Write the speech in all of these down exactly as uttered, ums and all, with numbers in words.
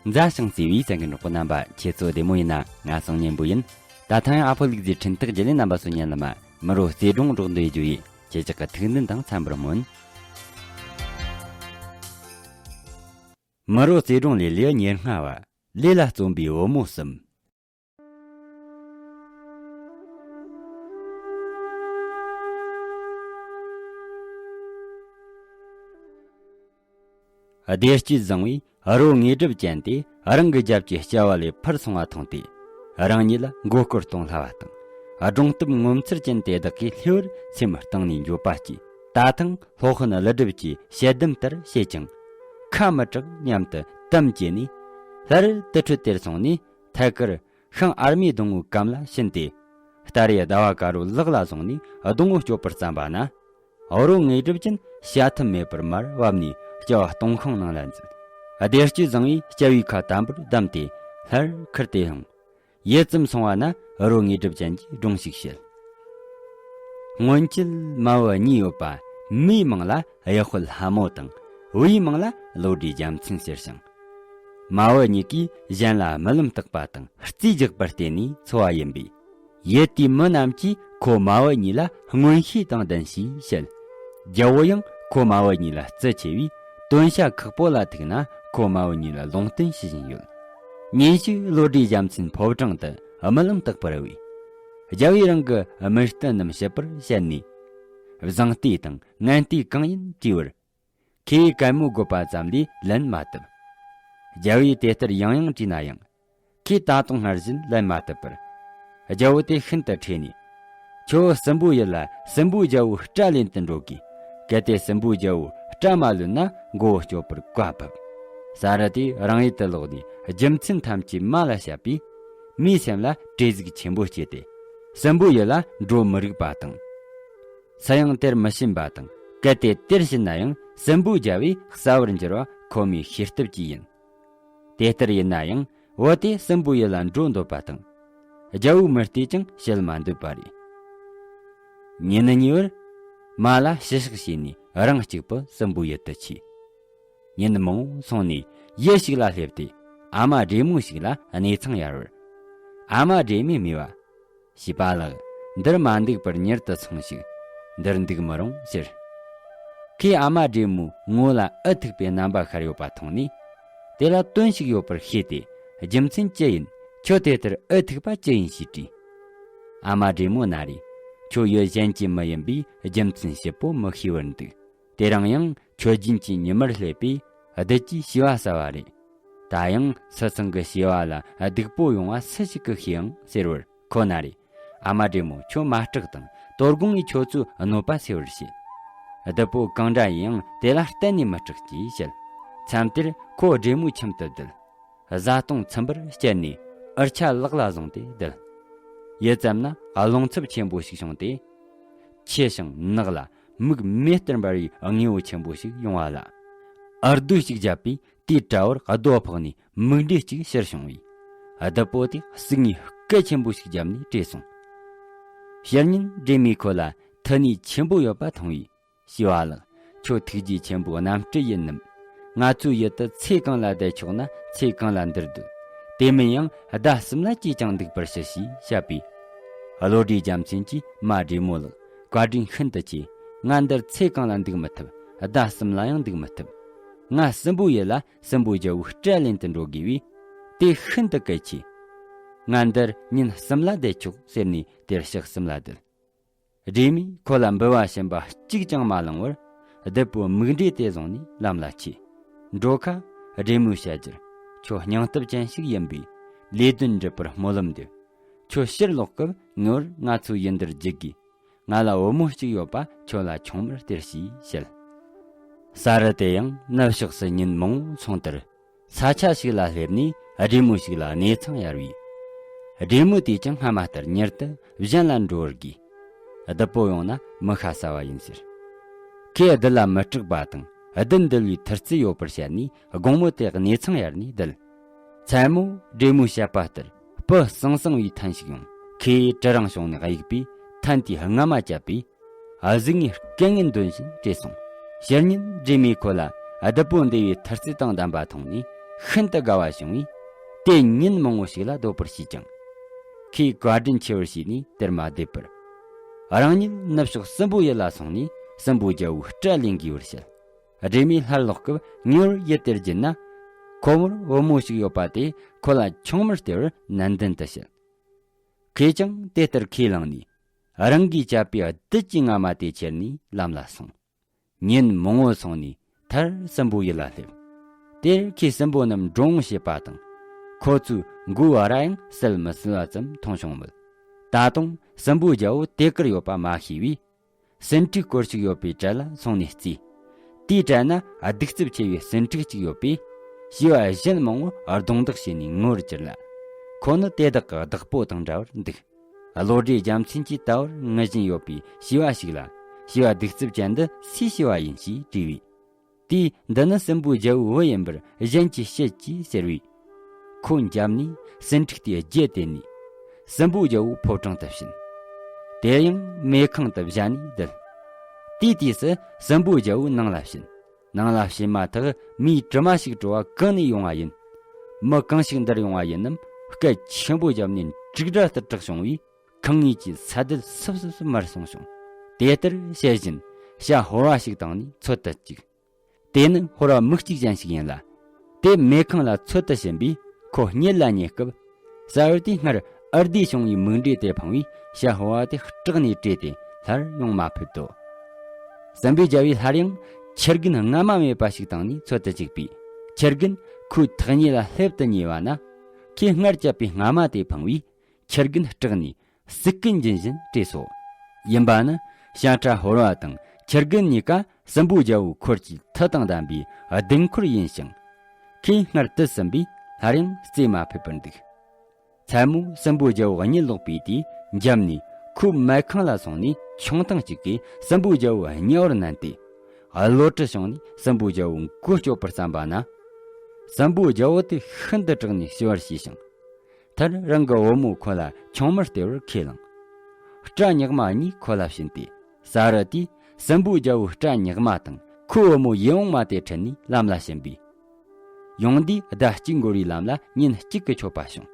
མཛའ་ཞིང་བརྩེ་བའི་གསན་མཁན་གྲོགས་པོ་རྣམ་པ། ཁྱེད་ཚོ་བདེ་མོ་ཡིན་ན། ང་སང་ཉན་པོ་ཡིན། ད་ཐེངས་ཨ་ཕོ་ལུག་རྫིའི་འཕྲིན་སྟེགས་བརྒྱུད་ལས་རྣམ་པ་ཚོ་ཉན་ལ་མ། མི་རོ་རྩེ་སྒྲུང་སྒྲོག་འདོན་རྒྱུ་ཡིས། ཁྱེད་ཅག་གི་ཐུགས་འདུན་དང་འཚམས་པར་སྨོན། མི་རོ་རྩེ་སྒྲུང་ལས། ལེའུ་ཉེར་ལྔ་བ། ལས་ལ་བརྩོན་པའི་བུ་མོ་གསུམ། བདེ་སྐྱིད་བཟང་བོས་རོ་དངོས་གྲུབ་ཅན་དེ་རང་གི་རྒྱབ་ཀྱི་སྐྱ་བ་ལས་འཕུར་སོང་བ་མཐོང་སྟེ། རང་ཉིད་ལ་མགོ་སྐོར་གཏོང་སླ་བ་དང་། སྒྲུང་གཏམ་ངོ་མཚར་ཅན་དེ་དག་གིས་ལྷེ་བར་སེམས་གཏིང་ནས་འགྱོད་པ་སྐྱེས། ད་ཐེངས་སློབ་དཔོན་ཀླུ་སྒྲུབ་ཀྱི་དཔྱད་གཏམ་ལྟར་བྱེད་ཅིང་། ཁ་མི་གྲག་སྙམ་དུ་དམ་བཅས་ནས། སླར་དུར་ཁྲོད་དེར་སོང་ནས། ཐད་ཀར་ཤིང་ཨར་མའི་སྡོང་བོའི་གམ་ལ་ཕྱིན་ཏེ། སྟ་རེ་ཟླ་བ་དཀར་པོ་ལག་ལ་བཟུང་ནས་སྡོང་བོ་གཅོད་པར་བརྩམས་པ་ན། རོ་དངོས་གྲུབ་ཅན་བྱ་ཐབས་མེད་པར་མར་བབས་ནས་སྐྱ་བ་སྟོང་ཤིང་ནང་ལ་འཛུལ། བདེ་སྐྱིད་བཟང་བོས་སྐྱ་བའི་ཁ་དམ་པོར་བསྡམས་ཏེ་སླར་ཁུར་ཏེ་ལྷུང་། ཡུད་ཙམ་སོང་བ་ན་རོ་དངོས་གྲུབ་ཅན་གྱིས་སྒྲུང་ཞིག་བཤད། སྔོན་ཆད་མ་བུ་གཉིས་ཡོད་པ། མོའི་མིང་ལ་གཡུ་དཔལ་ལྷ་མོ་དང་། བུའི་མིང་ལ་བློ་གྲོས་རྒྱལ་མཚན་ཟེར་ཞིང་། མ་བུ་གཉིས་ཀས་གཞན་ལ་རྨི་ལམ་བརྟག་པ་དང་རྩིས་རྒྱག་པར་བརྟེན་ནས་འཚོ་བ་ཡིན་པས། ཡུལ་དེའི་མི་རྣམས་ཀྱིས་ཁོ་མ་བུ་གཉིས་ལ་མངོན་ཤེས་དང་ལྡན་ཞེས་བཤད། རྒྱལ་བོ་ཡང་ཁོ་མ་བུ་གཉིས་ལ་བརྩི་ཆེ་བས། དོན་བྱ་ཁག་པོ་ལ་ཐུག་ན་ཁོ་མ་བུ་གཉིས་ལ་ལུང་བསྟན་ཞུ་བཞིན་ཡོད། ཉིན་ཞིག་བློ་གྲོས་རྒྱལ་མཚན་ཕོ་བྲང་དུ་རྨི་ལམ་བརྟག་པར་བོས། རྒྱལ་བོས་རང་གི་རྨི་ལྟས་རྣམས་ཞིབ་པར་བཤད་ནས། བཟང་ལྟས་དང་ངན་ལྟས་གང་ཡིན་དྲིས་པར། ཁོས་གད་མོ་དགོད་པ་ཙམ་ལས་ལན་མ་བཏབ། རྒྱལ་བོས་དེ་ལྟར་ཡང་ཡང་དྲིས་ན་ཡང་། ཁོས་ད་དུང་སྔར་བཞིན་ལན་མ་བཏབ་པར། རྒྱལ་བོ་དེ་ཤིན་ཏུ་ཁྲོས་ནས། ཁྱོད་སྲིན་པོའི་ཡུལ་ལ་སྲིན་པོའི་རྒྱལ་བོའི་སྐྲ་ལེན་དུ་འགྲོ་དགོས། གལ་ཏེ་སྲིན་པོའི་རྒྱལ་བོའི་སྐྲ་མ་ལོན་ན་མགོ་བོ་གཅོད་པར་བཀའ་ཕབ། ས་རུ་དེ་རང་ཡུལ་དུ་ལོག་ནས་རྒྱུ་མཚན་ཐམས་ཅད་མ་ལ་བཤད་པས། མིའི་སེམས་ལ་བྲེལ་ཟུག་ཆེན་པོ་སྐྱེས་ཏེ། སྲིན་པོའི་ཡུལ་ལ་འགྲོ་མི་རིགས་པ་དང་། སུ་ཡང་དེར་མི་ཕྱིན་པ་དང་། གལ་ཏེ་དེར་ཕྱིན་ན་ཡང་སྲིན་པོའི་རྒྱལ་བོས་གསལ་བར་འགྱུར་བ་ཁོ་མོའི་ཤེས་སྟོབས་ཀྱིས་ཡིན། དེ་ལྟར་ཡིན་ན་ཡང་བུ་དེ་སྲིན་པོའི་ཡུལ་ལ་འགྲོ་འདོད་པ་དང་། རྒྱལ་བོའི་མི་བལྟས་ཀྱང་བྱེད་མ་འདོད་པ་རེད། ཉིན་གཉིས་པར། མ་ལ་ཕྱི་ཕྱག་བྱས་ནས་རང་གཅིག་པུ་སྲིན་པོའི་ཡུལ་དུ་ཆས། ཉིན་མང་པོ་སོང་ནས་ཡུལ་ཞིག་ལ་སླེབས་ཏེ། ཨ་མ་བགྲེས་མོ་ཞིག་ལ་གནས་ཚང་གཡར་བར། ཨ་མ་བགྲེས་མོས་སྨྲས་པ། བྱིས་པ་ལགས། འདིར་མ་འདུག་པར་མྱུར་དུ་སོང་ཞིག། འདིར་འདུག་མི་རུང་ཟེར། ཁོས་ཨ་མ་བགྲེས་མོའི་ངོ་ལ་འུ་ཐུག་པའི་རྣམ་པ་ཤར་ཡོད་པ་མཐོང་ནས། དེ་ལ་དོན་ཞིག་ཡོད་པར་ཤེས་ཏེ། རྒྱུ་མཚན་ཅི་ཡིན། ཁྱོད་དེ་ལྟར་འུ་ཐུག་པ་ཅི་ཡིན་ཞེས་དྲིས། ཨ་མ་བགྲེས་མོ་ན་རེ། ཁྱོད་ཡུལ་གཞན་གྱི་མི་ཡིན་པས་རྒྱུ་མཚན་ཞིབ་པོ་མི་ཤེས་པར་འདུག། དེ་རིང་ཡང་མཆོད་སྦྱིན་གྱི་ཉི་མར་སླེབས་པས་བདུད་ཀྱིས་བྱིས་པ་བསད་པ་རེད། ད་ཡང་སུ་ཚང་གི་བྱིས་པ་ལ་སྡིག་པོ་ཡོང་བ་སུ་ཞིག་གིས་ཤེས་ཨང་ཟེར་བར། ཁོ་ན་རེ། ཨ་མ་བགྲེས་མོ། ཁྱོད་མ་སྐྲག་དང་། དོ་དགོང་ངས་ཁྱོད་ཚོའི་གནོད་པ་སེལ་བར་བྱེད། བདུད་པོ་གང་འདྲ་ཡིན་ཡང་དེ་ལ་གཏན་ནས་མི་སྐྲག་ཅེས་བཤད། མཚམས་དེར་ཁོ་བགྲེས་མོའི་ཁྱིམ་དུ་བསྡད། བཟའ་བཏུང་ཚིམ་པར་བསྐྱལ་ནས་འུར་ཆ་ལག་ལ་བཟུང་སྟེ་བསྡད། ཡུད་ཙམ་ན་རླུང་འཚུབ་ཆེན་པོ་ཞིག་བྱུང་སྟེ། ཆུ་ཞིང་ནགས་ལ་མིག་མེ་ལྟར་འབར་བའི་དངོས་པོ་ཆེན་པོ་ཞིག་ཡོང་བ་ལ། འུར་རྡོ་ཞིག་བརྒྱབ་པས་དེའི་དཔྲལ་བར་རྡོ་ཕོག་ནས་མིག་འབྲས་གཅིག་ཕྱིར་བྱུང་བས། བདུད་པོ་དེ་ཟུག་ནས་སྐད་ཆེན་པོ་ཞིག་བརྒྱབ་ནས་བྲོས་སོང་། ཕྱི་ཉིན་བགྲེས་མོས་ཁོ་ལ་མཐུ་ནུས་ཆེན་པོ་ཡོད་པ་མཐོང་བས། བྱིས་པ་ལགས། ཁྱོད་ཐུགས་རྗེ་ཆེན་པོ་རྣམ་སྤྲུལ་ཡིན་ནམ། ང་ཚོའི་ཡུལ་དུ་ཚེ་གང་ལ་བསྡད་ཆོག་ན་ཚེ་གང་ལ་འདིར་སྡོད། དེ་མིན་ཡང་ཟླ་གསུམ་ལ་གྱིས་ཀྱང་འདུག་པར་ཞུ་ཞེས་བཤད་པས། བློ་གྲོས་རྒྱལ་མཚན་གྱིས། མ་བགྲེས་མོ་ལགས། བཀའ་དྲིན་ཤིན་ཏུ་ཆེ། ང་འདིར་ཚེ་གང་ལ་འདུག་མི་ཐུབ། ཟླ་གསུམ་ལ་ཡང་འདུག་མི་ཐུབ། ང་སྲིན་པོའི་ཡུལ་ལ་སྲིན་པོའི་རྒྱལ་བོའི་སྐྲ་ལེན་དུ་འགྲོ་དགོས་པས། དེ་ཤིན་ཏུ་གལ་ཆེ། ང་འདིར་ཉིན་གསུམ་ལ་བསྡད་ཆོག་ཟེར་ནས་དེར་ཞག་གསུམ་ལ་བསྡད། བགྲེས་མོས་ཁོ་ལ་འབུལ་བ་གཞན་པ་གཅིག་ཀྱང་མ་བླངས་པར། བདུད་པོའི་མིག་འབྲས་དེ་བཟུང་ནས་ལམ་ལ་ཆས། འགྲོ་ཁ། བགྲེས་མོས་བཤད་རྒྱུར། ཁྱོད་སྙིང་སྟོབས་ཅན་ཞིག་ཡིན་པས། ལས་དོན་འགྲུབ་པར་སྨོན་ལམ་འདེབས། ཁྱོད་ཕྱིར་ལོག་སྐབས་ངེས་པར་ང་ཚོའི་ཡུལ་འདིར་འཇུག་དགོས། ང་ལ་བུ་མོ་གཅིག་ཡོད་པ་ཁྱོད་ལ་ཆུང་མར་སྟེར་ཞེས་བཤད། ས་རུ་དེ་ཡང་ནུབ་ཕྱོགས་སུ་ཉིན་མང་པོ་སོང་དུས། ས་ཆ་ཞིག་ལ་སླེབས་ནས་བགྲེས་མོ་ཞིག་ལ་གནས་ཚང་གཡར་བས། བགྲེས་མོ་དེས་ཀྱང་སྔ་མ་ལྟར་མྱུར་དུ་གཞན་ལ་འགྲོ་བར་བགྱིས། བདུད་པོ་ཡོང་ན་མི་ཁ་ཟ་བ་ཡིན་ཟེར། ཁོས་བདུད་ལ་མི་སྐྲག་པ་དང་བདུད་འདུལ་བའི་མཐུ་རྩལ་ཡོད་པར་བཤད་ནས་དགོང་མོ་དེ་གནས་ཚང་གཡར་ནས་བསྡད། མཚན་མོ་བགྲེས་མོའི་བཤད་པ་ལྟར་སྤུ་ཟང་ཟིང་བའི་ཐུན་ཞིག་ཡོང་། ཁོས་གྲི་རིང་ཕྱུང་ནས་གཡུགས་པས་ཐུན་དེའི་རྔ་མ་བཅད་པས། གཟུགས་ནས་སྐད་ངན་འདོན་བཞིན་བྲོས་སོང་། ཕྱི་ཉིན་བགྲེས་མོས་ཁོ་ལ་བདུད་པོ་འདུལ་བའི་མཐུ་རྩལ་དང་ལྡན་པ་མཐོང་ནས་ ཤིན་ཏུ་དགའ་བ་བྱུང་བས། དེ་ཉིན་མང་བོ་ཞིག་ལ་སྡོད་པར་བྱས་ཀྱང་། ཁོས་བཀའ་དྲིན་ཆེ་བར་བྱས་ནས་དེར་མ་བསྡད་པར། རང་ཉིད་ནུབ་ཕྱོགས་སྲིན་པོའི་ཡུལ་ལ་སོང་ནས་སྲིན་པོའི་རྒྱལ་པོའི་སྐྲ་ལེན་དགོས་པར་བཤད། སྒྲོལ་མས་སླར་ལོག་སྐབས་ཉེ་བར་ཡུལ་དེར་བརྒྱུད་ན། ཁོ་མོར་བུ་མོ་ཞིག་ཡོད་པ་དེས་ཁོ་ལ་ཆུང་མར་སྟེར་བར་ནན་ཏན་དུ་བཤད། ཁོས་ཀྱང་དེ་ལྟར་ཁས་བླངས་ནས། རང་གིས་བཅད་པའི་བདུད་ཀྱི་རྔ་མ་དེ་ཁྱེར་ནས་ལམ་ལ་སོང་། ཉིན་མང་བོ་སོང་ནས་མཐར་སྲིན་པོའི་ཡུལ་ལ་སླེབས། དེར་ཁོས་སྲིན་པོ་རྣམས་འགྲོ་འོང་བྱེད་པ་དང་། ཁོ་ཚོས་མགོ་བོ་ར་ཡང་གསལ་མི་གསལ་བ་ཙམ་མཐོང་བྱུང་མོད། ད་དུང་སྲིན་པོའི་རྒྱལ་པོ་དེ་གར་ཡོད་པ་མ་ཤེས་པས། སུན་ཁྲི་སྐོར་ཞིག་ཡོད་པའི་གྲལ་ལ་སོང་ནས་བརྩིས། དེའི་གྲལ་ན་གདུག་རྩུབ་ཆེ་བའི་སུན་ཁྲི་གཅིག་ཡོད་པས། བྱིས་པ་གཞན་མང་བོ་རྡུང་རྡེག་བྱས་ནས་ངུ་བར་གྱུར་ལ། ཁོ་ནི་དེ་དག་གི་བདག་པོ་དང་འདྲ་བར་འདུག། བློ་གྲོས་རྒྱལ་མཚན་གྱིས་ད་བར་ངུ་བཞིན་ཡོད་པའི་བྱིས་པ་ཞིག་ལ། བྱིས་པ་གདུག་རྩུབ་ཅན་འདི་སུའི་བྱིས་པ་ཡིན་ཞེས་དྲིས་པས། དེས་འདི་ནི་སྲིན་པོའི་རྒྱལ་པོའི་བུ་ཡིན་པར་གཞན་གྱིས་བཤད་ཅེས་ཟེར་བས། ཁོ་འཇམ་ནས་སུན་ཁྲི་དེ་རྒྱས་ཏེ་ནས་སྲིན་པོའི་རྒྱལ་པོའི་ཕོ་བྲང་དུ་ཕྱིན། དེར་ཡང་མེ་ཁང་དུ་བཞག་ནས་བསྡད། དེའི་དུས་སུ་སྲིན་པོའི་རྒྱལ་པོ་ནང་ལ་ཕྱིན། ནང་ལ་ཕྱིན་མ་ཐག་མིའི་དྲི་མ་ཞིག་བྲོ་བ་གང་ནས་ཡོང་བ་ཡིན། མི་གང་ཞིག་འདིར་ཡོང་བ་ཡིན་ནམ། སྐད་ཆེན་པོ་བརྒྱབ་ནས་འབྲུག་སྒྲ་ལྟར་གྲགས་བྱུང་བས། ཁང་ངོས་ཀྱི་ས་རྡུལ་སིབ་སིབ་སིབ་མར་སོང་བྱུང་། དེ་ལྟར་བཤད་བཞིན་ཤ་ཧོར་བ་ཞིག་བཏང་ནས་འཚོལ་དུ་བཅུག། དེ་ནི་ཧོར་བ་མིག་གཅིག་ཅན་ཞིག་ཡིན་ལ། དེ་མེ་ཁང་ལ་འཚོལ་དུ་ཕྱིན་པས་ཁོ་རྙེད་ལ་རྙེད་སྐབས། ས་བར་དེའི་སྔར་ཨར་དེ་བྱུང་བའི་མིག་འབྲས་དེ་འཕངས་པས་ཤ་ཧོར་བ་དེ་སྐྲག་ནས་བྲོས་ཏེ་སླར་ཡོང་མ་ཕོད་དོ། སྲིན་པོའི་རྒྱལ་པོས་སླར་ཡང་ཁྱི་རྒན་རྔ་མ་མེད་པ་ཞིག་བཏང་ནས་འཚོལ་དུ་བཅུག་པས། ཁྱི་རྒན་ཁོའི་ཐག་ཉེ་ལ་སླེབས་དུ་ཉེ་བ་ན། ཁོས་སྔར་བཅད་པའི་རྔ་མ་དེ་འཕངས་པས། ཁྱི་རྒན་སྐྲག་ནས་སུག་གུ་འབྱིན་བཞིན་བྲོས་སོ། ཡིན་པ་ནི་ཤ་ཁྲ་ཧོར་བ་དང་ཁྱི་རྒན་གཉིས་ཀ་སྲིན་པོའི་རྒྱལ་པོའི་འཁོར་གྱི་མཐུ་དང་ལྡན་པའི་ལྡིང་འཁོར་ཡིན་ཞིང་། ཁོས་སྔར་དུ་ཟིན་པས་སླར་ཡང་རྩེ་མ་ཕོད་པར་འདུག། མཚན་མོ་སྲིན་པོའི་རྒྱལ་པོ་གཉིད་ལོག་པའི་དུས་འཇམ་ནས་ཁོའི་མལ་ཁང་ལ་སོང་ནས་ཆང་ཐུང་གཅིག་གིས་སྲིན་པོའི་རྒྱལ་པོ་དམྱལ་བར་མནན་ཏེ། བློ་གྲོས་བྱུང་ནས་སྲིན་པོའི་རྒྱལ་པོའི་མགོ་གཅོད་པར་བརྩམས་པ་ན། སྲིན་པོའི་རྒྱལ་པོ་དེ་ཤིན་ཏུ་སྐྲག་ནས་ཤི་བར་བྱས་ཤིང་། མཐར་རང་གི་བུ་མོ་ཁོ་ལ་ཆུང་མར་སྟེར་བར་ཁས་བླངས། སྐྲ་ཉག་མ་གཉིས་ཁོ་ལ་བྱིན་ཏེ། ས་རུ་དེས་སྲིན་པོའི་རྒྱལ་པོའི་སྐྲ་ཉག་མ་དང་ཁོའི་བུ་མོ་ཡིད་འོང་མ་དེ་ཁྲིད་ནས་ལམ་ལ་ཕྱིན་པས། ཡོང་དུས་ཟླ་གཅིག་འགོར་བའི་ལམ་ལ་ཉིན་གཅིག་གི་མཆོད་པ་བྱུང་།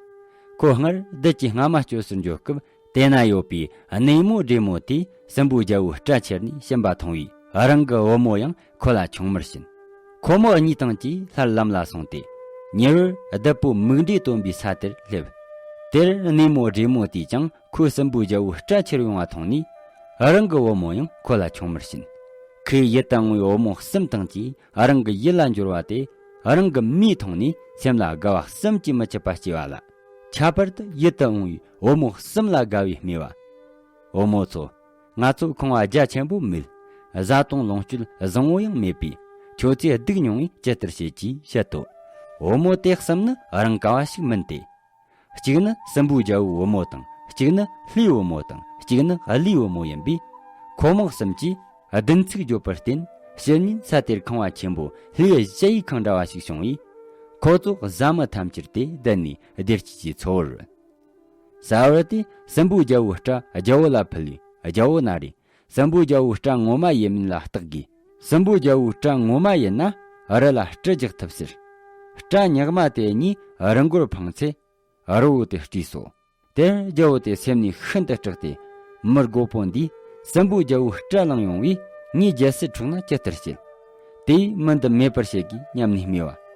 ཁོ་སྔར་བདུད་ཀྱི་རྔ་མ་གཅོད་སར་འགྱོ་སྐབས་དེ་ན་ཡོད་པའི་སྣེ་མོ་བགྲེས་མོ་དེས་སྲིན་པོའི་རྒྱལ་པོའི་སྐྲ་ཁྱེར་ནས་ཕྱིན་པ་མཐོང་བས་རང་གི་བུ་མོ་ཡང་ཁོ་ལ་ཆུང་མར་བྱིན། ཁོ་མོ་གཉིས་དང་གཅིག་སླར་ལམ་ལ་སོང་སྟེ། ཉེ་བར་བདུད་པོ་མིག་འབྲས་སྟོན་པའི་ས་དེར་སླེབས། དེར་སྣེ་མོ་བགྲེས་མོ་དེས་ཀྱང་ཁོས་སྲིན་པོའི་རྒྱལ་པོའི་སྐྲ་ཁྱེར་ཡོང་བ་མཐོང་ནས། རང་གི་བུ་མོ་ཡང་ཁོ་ལ་ཆུང་མར་བྱིན། ཁོས་ཡིད་དུ་འོང་བའི་བུ་མོ་གསུམ་དང་གཅིག་རང་གི་ཡུལ་ལ་འབྱོར་བ་དེ་རང་གི་མིས་མཐོང་ནས་སེམས་ལ་དགའ་བ་བསམ་གྱིས་མི་ཁྱབ་པ་སྐྱེས་པ་ལ། ཁྱད་པར་དུ་ཡིད་དུ་འོང་བའི་བུ་མོ་གསུམ་ལ་དགའ་བས་སྨྲས་པ། བུ་མོ་ཚོ། ང་ཚོ་ཁང་བ་རྒྱ་ཆེན་པོ་མེད། བཟའ་བཏུང་ལོངས་སྤྱོད་བཟང་བོ་ཡང་མེད་པས་ཁྱོད་ཚོས་སྡུག་མྱོང་བས་ཇི་ལྟར་བྱེད་ཅེས་བཤད་དོ། བུ་མོ་དེ་གསུམ་ནི་རང་ག་བ་ཞིག་མིན་ཏེ། གཅིག་ནི་སྲིན་པོའི་རྒྱལ་པོའི་བུ་མོ་དང་། གཅིག་ནི་ལྷའི་བུ་མོ་དང་། གཅིག་ནི་ཀླུའི་བུ་མོ་ཡིན་པས། ཁོ་མོ་གསུམ་གྱིས་བདུན་ཚིགས་བརྗོད་པར་བརྟེན། ཕྱིར་ཉིན་ས་དེར་ཁང་བ་ཆེན་པོ་ལྷའི་ཞ་ཡི་ཁང་འདྲ་བ་ཞིག་བྱུང་བས། ཁོ་ཚོ་བཟའ་མི་ཐམས་ཅད་དེ་བསྡད་ནས་བདེ་སྐྱིད་ཀྱི་འཚོ་བར། ས་བར་དེ་སྲིན་པོའི་རྒྱལ་པོའི་སྐྲ་རྒྱལ་པོ་ལ་ཕུལ་བས། རྒྱལ་པོ་ན་རེ། སྲིན་པོའི་རྒྱལ་པོའི་སྐྲ་ངོ་མ་ཡིན་མིན་ལ་བརྟག་དགོས། སྲིན་པོའི་རྒྱལ་པོའི་སྐྲ་ངོ་མ་ཡིན་ན་རི་ལ་སྤྲུལ་རྒྱག་ཐུབ་ཟེར། སྐྲ་ཉག་མ་དེ་གཉིས་རི་མགོར་འཕངས་ཚེ། རི་བོ་དེ་བྲིས་སོ། དེར་རྒྱལ་པོ་དེ་སེམས་ནས་ཤིན་ཏུ་སྐྲག་སྟེ། མི་རྒོད་པོ་འདིས་སྲིན་པོའི་རྒྱལ་པོའི་སྐྲ་བླངས་ཡོང་བས་ངའི་རྒྱལ་སྲིད་འཕྲོག་ན་ཇི་ལྟར་བྱེད། དེས་མི་འདི་མེད་པར་བྱེད་དགོས་སྙམ་ནས་སྨྲས་པ།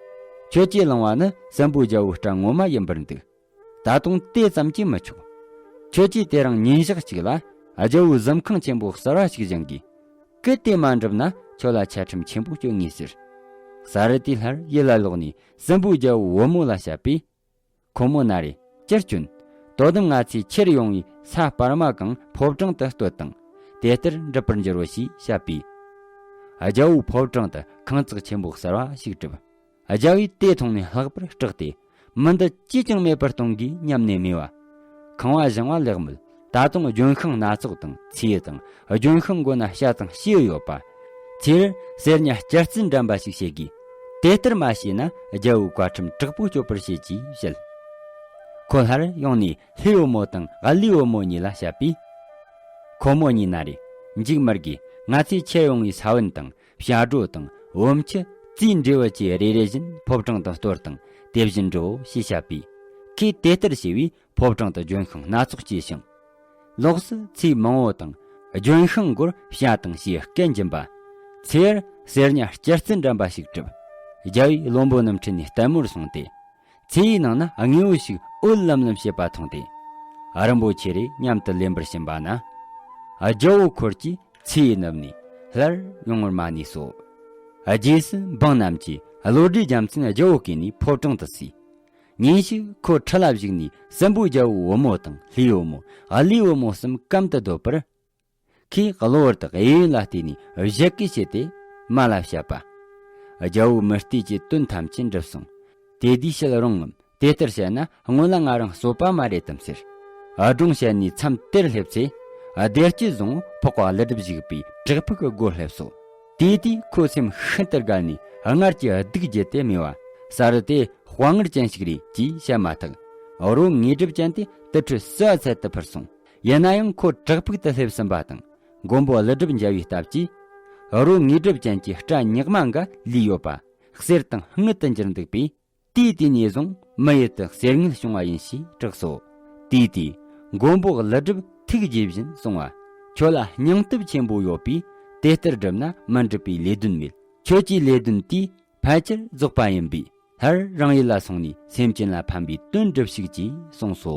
ཁྱོད་ཀྱིས་བླངས་པ་ནི་སྲིན་པོའི་རྒྱལ་པོའི་སྐྲ་ངོ་མ་ཡིན་པར་འདུག། ད་དུང་དེ་ཙམ་གྱིས་མི་ཆོག། ཁྱོད་ཀྱིས་དེ་རིང་ཉིན་ཞག་གཅིག་ལ་རྒྱལ་པོའི་གཟིམ་ཁང་ཆེན་པོ་གསར་བ་ཞིག་བཞེངས་དགོས། གལ་ཏེ་མ་འགྲུབ་ན་ཁྱོད་ལ་ཆད་ཁྲིམས་ཆེན་པོ་གཅོད་ངེས་ཟེར། ས་རུ་དེ་སླར་ཡིད་ལ་ལོག་ནས་སྲིན་པོའི་རྒྱལ་པོའི་བུ་མོ་ལ་བཤད་པས། ཁོ་མོ་ན་རེ། ཅི་སྐྱོན། དོ་དམ་ང་ཚོས་ཁྱེར་ཡོང་བའི་ས་སྤར་མ་གང་ཕོ་བྲང་དུ་སྟོད་དང་། དེ་ལྟར་འགྲུབ་པར་འགྱུར་རོ་ཞེས་བཤད་པས། རྒྱལ་པོའི་ཕོ་བྲང་དུ་ཁང་བརྩེགས་ཆེན་པོ་གསར་བ་ཞིག་བསྒྲུབས། རྒྱལ་པོས་དེ་མཐོང་ནས་ལྷག་པར་སྐྲག་སྟེ། མི་འདི་ཅིས་ཀྱང་མེད་པར་གཏོང་དགོས་སྙམ་ནས་སྨྲས་པ། ཁང་བ་བཞེངས་པ་ལེགས་མོད། ད་དུང་ལྗོན་ཤིང་སྣ་ཚོགས་དང་ཚལ་དང་། ལྗོན་ཤིང་མགོ་ན་བྱ་དང་བྱིའུ་ཡོད་པ། ཚེ་རུ་གསེར་ཉ་སྐྱར་རྩི་འགྲན་པ་ཞིག་བྱེད་དགོས། དེ་ལྟར་མ་བྱས་ན་རྒྱལ་པོའི་བཀའ་ཁྲིམས་དྲག་པོས་གཅོད་པར་བྱེད་ཅེས་བཤད། ཁོ་སླར་ཡོང་ནས་ལྷའི་བུ་མོ་དང་ཀླུའི་བུ་མོ་གཉིས་ལ་བཤད་པས། ཁོ་མོ་གཉིས་ན་རེ། འཇིགས་མི་དགོས། ང་ཚོས་ཁྱེར་ཡོང་བའི་ས་བོན་དང་བྱ་སྒྲོ་དང་བུམ་ཆུ། རྩིས་འབྲས་བུ་བཅས་རེ་རེ་བཞིན་ཕོ་བྲང་དུ་གཏོར་དང་དེ་བཞིན་འགྲུབ་བོ་ཞེས་བཤད་པས། ཁོས་དེ་ལྟར་བྱས་པས་ཕོ་བྲང་དུ་ལྗོན་ཤིང་སྣ་ཚོགས་སྐྱེས་ཤིང་། ལོགས་སུ་ཚེའུ་མང་བོ་དང་ལྗོན་ཤིང་མགོར་བྱ་དང་ཞེས་སྐད་འབྱིན་པ། ཚེ་ཡར་གསེར་ཉ་སྐྱེར་རྩི་འགྲམ་པ་ཞིག་གྲུབ། རྒྱལ་བོའི་བློན་པོ་རྣམས་ཁྲིད་ནས་ལྟད་མོར་སོང་སྟེ། ཚེའུའི་ནང་ན་དངོས་པོ་ཞིག་འོད་ལམ་ལམ་བྱེད་པ་མཐོང་སྟེ། རིན་པོ་ཆེ་རེ་མཉམ་དུ་ལེན་པར་ཕྱིན་པ་ན། རྒྱལ་བོ་འཁོར་གྱིས་ཚེའུ་བསྣུབས་ནས་སླར་ཡོང་བར་མ་ནུས་སོ། རྗེས་སུ་འབངས་རྣམས་ཀྱིས་བློ་གྲོས་རྒྱལ་མཚན་རྒྱལ་བོ་བསྐོས་ནས་ཕོ་བྲང་དུ་བསུས། ཉིན་ཞིག་ཁོ་ཁྲི་ལ་བཞུགས་ནས་སྲིན་པོ་རྒྱལ་བོའི་བུ་མོ་དང་ལྷའི་བུ་མོ་ཀླུའི་བུ་མོ་གསུམ་གམ་དུ་སྡོད་པར། ཁོས་གློ་བུར་དུ་གཡས་གཡོན་ལ་བལྟས་ནས་བཞད་གད་བྱས་ཏེ་མ་ལ་བཤད་པ། རྒྱལ་བོའི་མུ་སྟེགས་ཀྱི་དོན་ཐམས་ཅད་འགྲུབ་སོང་། དེ་དུས་ཕྱིར་རུང་ངམ། དེ་ལྟར་བྱས་ན་སྔོན་ལ་ང་རང་གསོད་པ་མ་རེད་དམ་ཟེར། སྒྲུང་བཤད་ནས་མཚམས་དེར་སླེབས་ཚེ། བདེ་སྐྱིད་བཟང་པོ་འཕགས་པ་ཀླུ་སྒྲུབ་བཞུགས་པའི་བྲག་ཕུག་གི་སྒོར་སླེབས་སོ། དེ་དུས་ཁོ་སེམས་ཤིན་ཏུ་དགའ་ནས་སྔར་གྱི་སྡུག་བརྗེད་དེ་སྨྲས་པ། ས་རུ་དེ་དཔའ་ངར་ཅན་ཞིག་རེད་ཅེས་བཤད་མ་ཐག་རོ་དངོས་གྲུབ་ཅན་དེ་དུར་ཁྲོད་བསིལ་བ་ཚལ་དུ་འཕུར་སོང་། ཡིན་ན་ཡང་ཁོ་བྲག་ཕུག་ཏུ་སླེབས་ཟིན་པ་དང་། མགོན་པོ་ཀླུ་སྒྲུབ་མཇལ་བའི་སྟབས་ཀྱིས། རོ་དངོས་གྲུབ་ཅན་གྱི་སྐྲ་ཉག་མ་འགའ་ལུས་ཡོད་པ། གསེར་དང་དངུལ་དུ་འགྱུར་འདུག་པས། དུས་དེ་ནས་བཟུང་མི་ཡུལ་དུ་གསེར་དངུལ་བྱུང་བ་ཡིན་ཞེས་གྲགས་སོ། དུས་དེས་མགོན་པོ་ཀླུ་སྒྲུབ་ཐུགས་དགྱེས་བཞིན་གསུངས་པ། ཁྱོད་ལ་སྙིང་སྟོབས་ཆེན་པོ་ཡོད་པས་དེ་ལྟར་བསྒྲུབས་ན་མི་འགྲུབ་པའི་ལས་དོན་མེད། ཁྱོད་ཀྱི་ལས་དོན་དེས་ཕལ་ཆེར་རྫོགས་པ་ཡིན་པས་སླར་རང་ཡུལ་ལ་སོང་ནས་སེམས་ཅན་ལ་ཕན་པའི་དོན་སྒྲུབས་ཤིག་ཅེས་གསུངས་སོ།